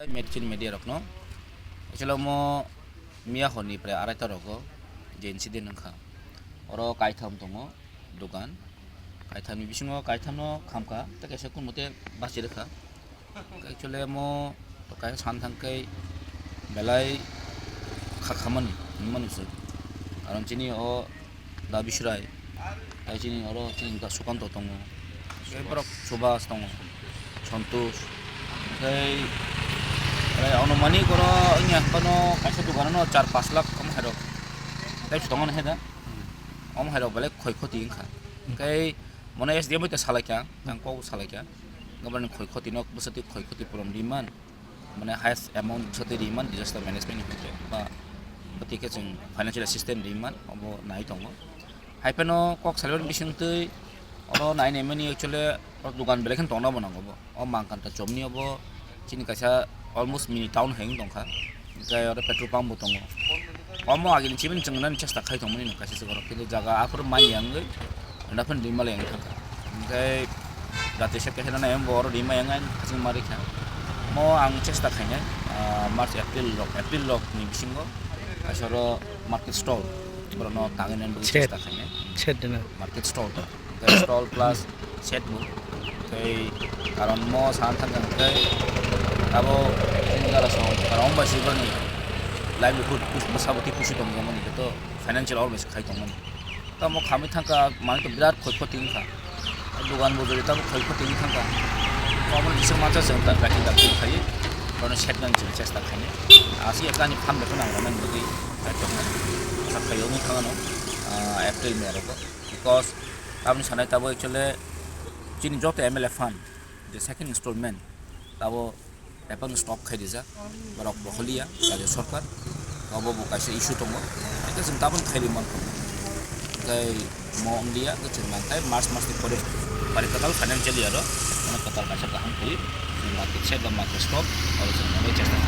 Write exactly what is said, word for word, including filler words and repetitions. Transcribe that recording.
Medicine media rokno actually omo miya horni prai arai ta rogo je incident wngkha, oro kaitham tongo dukan, kaithamni bisingo kaithamno khamkha tei kaisa kunmote bachirwkha. Actually omo kaisa san thangkhe belai kha khamani hinmani se, karon chini o da Biswrai, tei chini oro chini da Sukanto tongo, tei borok Subhas tongo, Santosh, tei, tei anumanik oro wngya phano kaisa doganano char pash lakh omo hairok tei tongo no he da, omo hairok belai khoi khoti wngkha. Hwnkhe mono S D M bai ta salaikha, ang kok salaikha, government khoi khoti no bwswtwi khoi khoti puron riman. Mane highest amount bwswtwi riman disaster management ni hwnkhe ba bwtwi khe chwng financial assistance riman obo nai tongo. Hai phano kok salibani bisingtwi oro nai naimani actually o dogan belai kheno tongna bo nango bo. O Mangkanta chomni obo chini kaisa almost mini town hai wng tongkha. Hwnkhe oro petrol pump bo tongo. Omo agini chibini chwng nani chesta khai tongmani no kaisa se borok, kintu jaga aphuru manya wngwi anda phano rimale wng thangkha. Hwnkhe jati se kehena nai bo oro rimai wng ani khaching ma rikha. Mo ang chesta khainai, ah, March, April rok, April rok ni bisingo kaisa oro market stall borokno tangwi nani bagwi Shed. Chesta khainai. Shed dina. Market stall. Tei stall plus shed bo. Tei karon mo sana thangkha hwnkhe abo chini jala song karon bai se borokni livelihood bwsa bwtwi kusu tongjakmani hwnkhe to financial always khai tongmani. Tamo khamwi thangkha manwi to birat khoi khoti wngkha. Dogan bojori tamo khoi khoti wngwi thangkha. Omo kisa mansa chwng ta dakti dakti khai bono shed nani chwng chesta khainai. Aswk ani phan bai phano ang rwnani bagwi khai tongmani. Asa khai wngwi thangano, ah, April May rogo. Because tamni sanai tabo actually chini joto M L A fund je second installment tabo paper stop khai rijak, borok bo holiya rajya sarkar, abo bo kaisa issue tongo, hwnkhe chwng tabuk khai ri mankha, tei mo wngya hwnkhe chwng nangkhe March mas ni pore pari kwtal financial year o, mane kwtal kaisa kaham khai chwng market shed ba market stop oro chwng nangwi chesta.